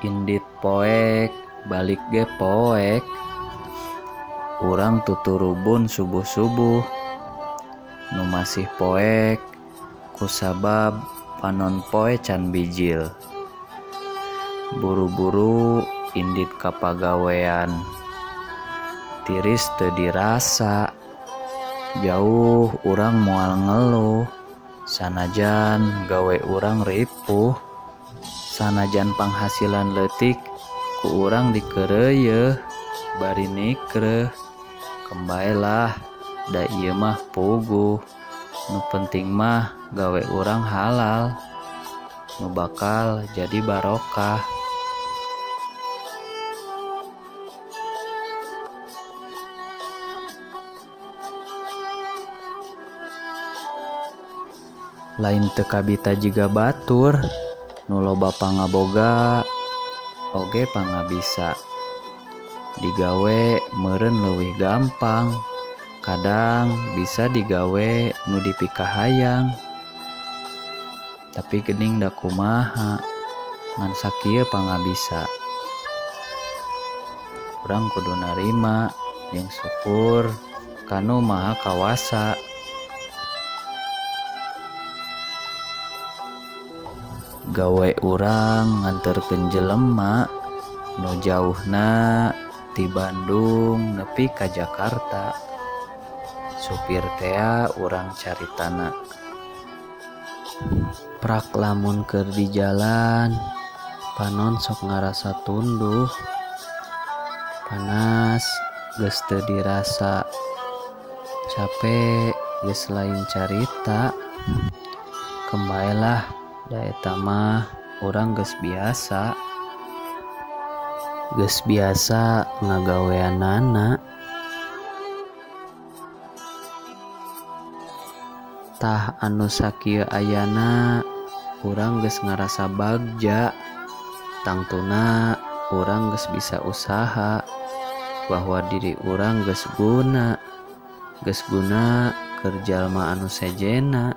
Indit poek balik ge poek. Urang tuturubun subuh-subuh nu masih poek kusabab panon poe can bijil. Buru-buru indit ka pagawean, tiris teu dirasa. Jauh urang moal ngeluh, sanajan gawe urang ripuh. Sanajan panghasilan leutik ku urang dikeureuyeeh bari nikreuh. Kembaelah da ieu mah puguh, nu penting mah gawe urang halal, nu bakal jadi barokah. Lain teu kabita jiga batur, nu loba pangaboga oge pangabisa. Digawe meureun leuwih gampang, kadang bisa digawe nu dipikahayang. Tapi geuning da kumaha, ngan sakieu pangabisa. Urang kudu narima jeung syukur ka Nu Maha Kawasa. Gawe urang nganterkeun jelema nu jauhna ti Bandung nepi ka Jakarta. Supir tea urang caritana. Prak lamun keur di jalan, panon sok ngarasa tunduh. Panas geus teu dirasa, cape geus lain carita. Kembaelah da eta mah urang geus biasa. Geus biasa ngagaweanana. Tah anu sakieu ayana urang geus ngarasa bagja. Tangtuna urang geus bisa usaha bahwa diri urang geus guna. Geus guna keur jalma anu sejenna.